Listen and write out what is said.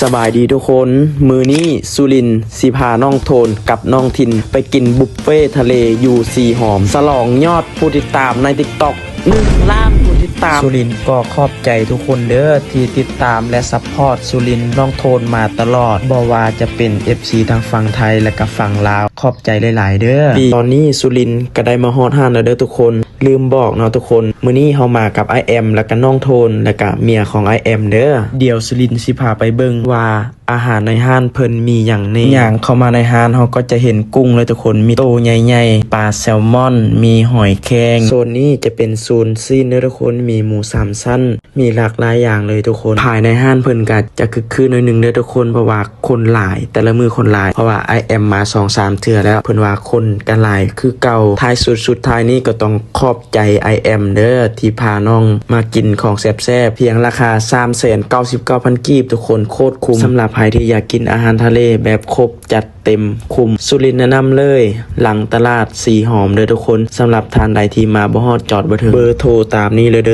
ສະບາຍດີທຸກຄົນ, ມື້ນີ້ສຸລິນຊິພານ້ອງໂທນກັບນ້ອງທິນໄປກິນບຸບເຟທະເລຢູ່ສີຫອມ ສະຫຼອງຍອດຜູ້ຕິດຕາມໃນ TikTok ໜຶ່ງລ້ານຜູ້ຕິດຕາມ. ສຸລິນກໍຂອບໃຈທຸກຄົນເດີ້ ທີ່ຕິດຕາມ ແລະ ຊັບພອດສຸລິນ ນ້ອງໂທນມາຕະຫຼອດ, ບໍ່ວ່າຈະເປັນ ເອັຟຊີ ທັງຝັ່ງໄທ ແລະ ກະຝັ່ງລາວ, ຂອບໃຈຫຼາຍໆເດີ້. ຕອນນີ້ສຸລິນກະໄດ້ມາຮອດຮ້ານແລ້ວເດີ້ທຸກຄົນ. ລືມບອກເນາະທຸກຄົນ, ມື້ນີ້ເຮົາມາກັບອ້າຍແອມ ແລະກະນ້ອງໂທນ ແລະກະເມຍຂອງອ້າຍແອມເດີ້. ດຽວສຸລິນຊິພາໄປເບິ່ງວ່າອາຫານໃນຮ້ານເພິ່ນມີຫຍັງແດ່. ຍ່າງເຂົ້າມາໃນຮ້ານ ເຮົາກໍຈະເຫັນກຸ້ງເລີຍທຸກຄົນ, ມີໂຕໃຫຍ່ໆ, ປາແຊລມອນ, ມີຫອຍແຄງ. ໂຊນນີ້ຈະເປັນໂຊນຊີ້ນເດີ້ທຸກຄົນ, ມີໝູສາມຊັ້ນ, ມີຫຼາກຫຼາຍຢ່າງເລີຍທຸກຄົນ. ພາຍໃນຮ້ານເພິ່ນກະຈະຄຶກຄື້ນໜ້ອຍໜຶ່ງເດີ້ທຸກຄົນ, ເພາະວ່າຄົນຫຼາຍ, ແຕ່ລະມື້ຄົນຫຼາຍ, ເພາະວ່າອ້າຍແອມມາສອງສາມເທື່ອແລ້ວ, ເພິ່ນວ່າຄົນກະຫຼາຍຄືເກົ່າ. ທ້າຍສຸດ ສຸດທ້າຍນີ້ກໍຕ້ອງຂອບໃຈອ້າຍແອມເດີ້ ທີ່ພານ້ອງມາກິນຂອງແຊບໆ ພຽງລາຄາສາມແສນເກົ້າສິບເກົ້າພັນກີບທຸກຄົນ, ໂຄດຄຸ້ມ. ສຳລັບໃຜທີ່ຢາກກິນອາຫານທະເລແບບຄົບ ຈັດເຕັມ ຄຸ້ມ, ສຸລິນແນະນຳເລີຍ ຫຼັງຕະຫຼາດສີຫອມເດີ້ທຸກຄົນ. ສຳລັບທ່ານໃດທີ່ມາບໍ່ຮອດ ຈອດບໍ່ເຖິງ, ເບີໂທຕາມນີ້ເລີຍເດີ້.